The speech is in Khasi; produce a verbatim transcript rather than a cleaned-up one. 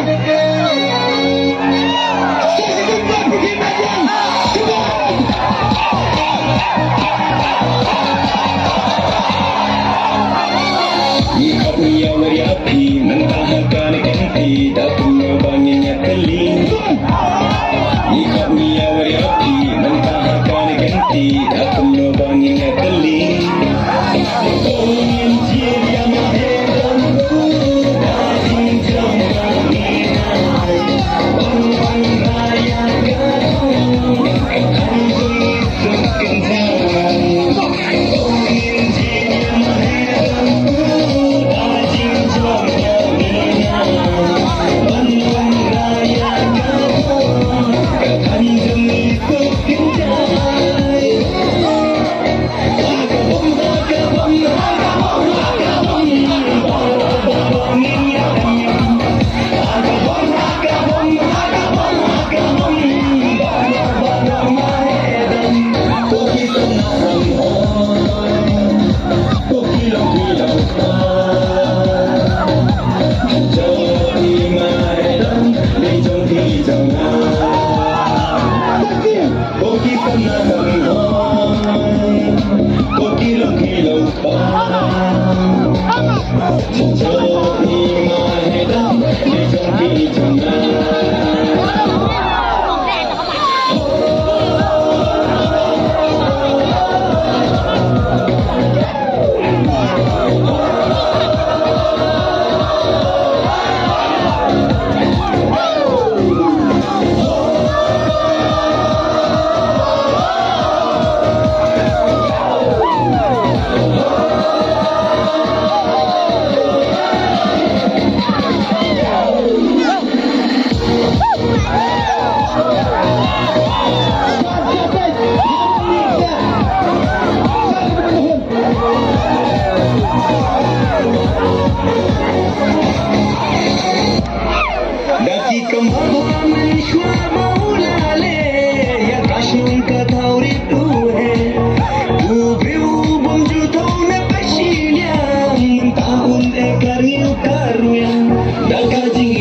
Ngi khot ngi ïa wer ïa phi mynta ha kane ka kynti, da kumno ba ngin ïa kylli. Ngi khot ngi ïa wer ïa phi mynta ha kane ka kynti, da kumno ba ngin ïa kylli. Da ki kambah ba mynshuwa ba u la leh ïa ka shnong ka thaw rit u heh. U briew u bym ju thaw na ka shiliang, mynta un eh ka rngiew ka rwiang. Da ka jing